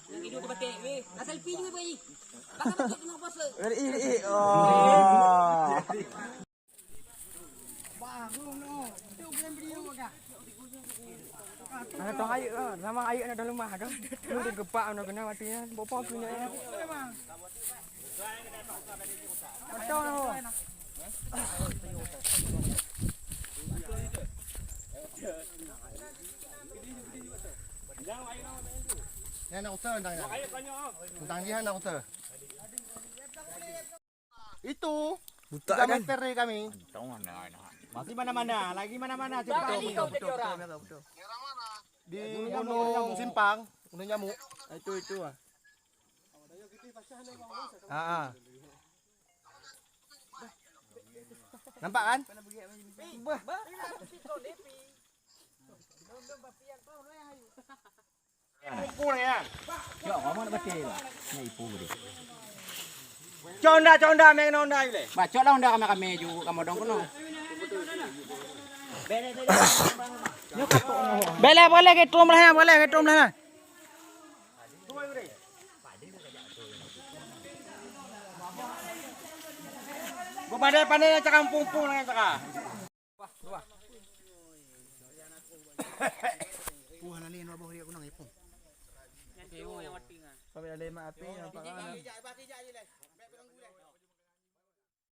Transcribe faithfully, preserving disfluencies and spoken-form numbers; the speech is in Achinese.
Yang hidup tu betul, weh. Asal pi juga, weh. Bakal betul tengok bos, weh. Eh, eh, eh, oh. Ada tong ayeuk lah, sama ayeuk nak dalam rumah tu. Lu dia gepak nak kena mati nya, bopo kena ya. Betul. Nyan anak usaha tentang nyan. Tentang dia anak usaha. Itu buta tiga kan? Meter dari kami. Masih mana-mana, lagi mana-mana. Betul, betul, betul, betul, betul. Di Gunung Simpang, Gunung Nyamuk. Itu, itu ah. Ah, ah. Nampak kan? Bah. Cok, kamu nak betul lah. Nak ipu dia. Conda, conda, meng nonda ile. Ba, cok lah onda kami, kami ju kamu dong kono. Boleh, boleh, ke trom lah, boleh, ke trom lah. Gua pandai-pandai nak cakap pung-pung dengan cakap. Wah, nani nua boh dia kunang ipung. Sampai ada lemak api, nampak kan?